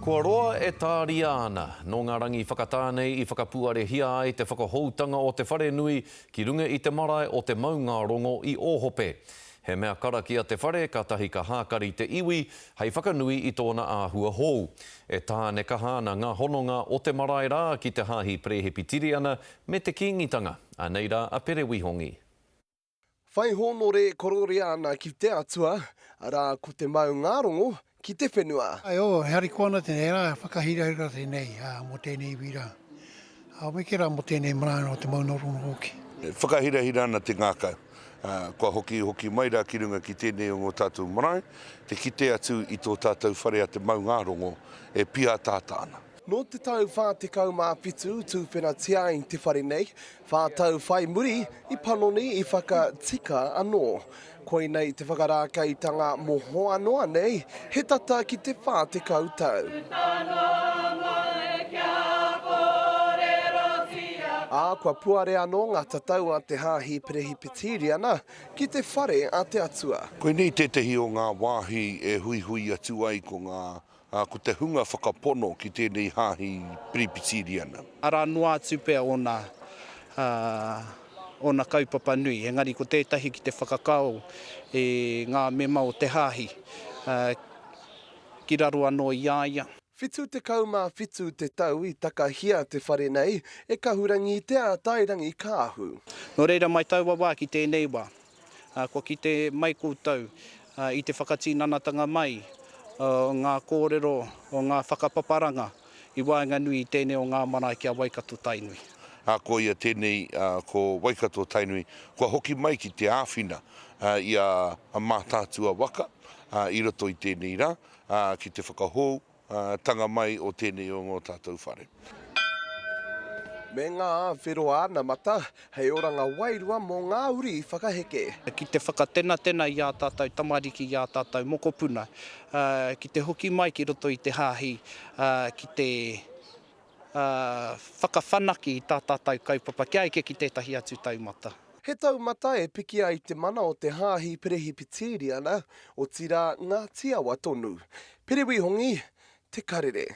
Kua roa e tāria ana, nō ngā rangi whakatā nei i whakapuarehia ai te whakahoutanga o te wharenui ki runga i te marae o Te Maungārongo i Ōhope. He mea karakia te whare kātahi ka hākari te iwi hei whakanui i tōna āhua hou. E tānekaha ana ngā hononga o te marae rā ki te Hāhi Perehipitiriana me te Kīngitanga. Anei rā a Pere Wihongi. Whai hōnore kororia ana ki te Atua, arā, ko te maungārongo ki te whenua. Ae, oh, e harikoa ana tēnei rā, e whakahirahira tēnei mō tēnei iwi rā. Weke rā mō tēnei marae o te Maungarongo hoki. E whakahirahira ana te ngākau. Kua hoki, hoki mai rā ki runga ki tēnei o ngō tātou marae, te kite atu i tō tātou whare a te Maungārongo e pīataata ana. Nō te tau 47 tūwheratia ai te whare nei, whā tau whai muri i panoni i whakatika anō. Koinei te whakarākeitanga mohoa noa nei, he tata ki te 40 tau. Ā, kua puare anō ngā tatau a te Hāhi Perehipitīriana ki te whare a te Atua. Koinei tētehi o ngā wāhi e huihui atu ai ko ngā Ā, ko te hunga whakapono ki tēnei hāhi Perepitīriana. Arā noa atu pea ōna, ōna kaupapa nui, engari ko tētahi ki te whakakao i ngā mema o te hāhi ki raro anō i a ia. 77 te tau i takahia te whare nei e Kahurangi Te Ātairangikaahu. Nō reira mai taua wā ki tēnei wā, Kua kite mai koutou i te whakatinanatanga mai o ngā kōrero, o ngā whakapaparanga i waenganui i tēnei o ngā marae ki a Waikato-Tainui. Ā, ko ia tēnei, ko Waikato-Tainui, kua hoki mai ki te āwhina i a Mātaatua waka i roto i tēnei rā, ki te whakahou tanga mai o tēnei o ngō tātou whare. Me ngā whero anamata hei oranga wairua mō ngā uri whakaheke. Ki te whakatenatena i ā tātou tamariki, i ā tātou mokopuna, ki te hoki mai ki roto i te hāhi, ki te whakawhanake i tā tātou kaupapa kia eke ki tētahi atu taumata. He taumata e piki ai te mana o te Hāhi Perehipitīriana, otirā Ngāti Awa tonu. Pere Wihongi, Te Karere.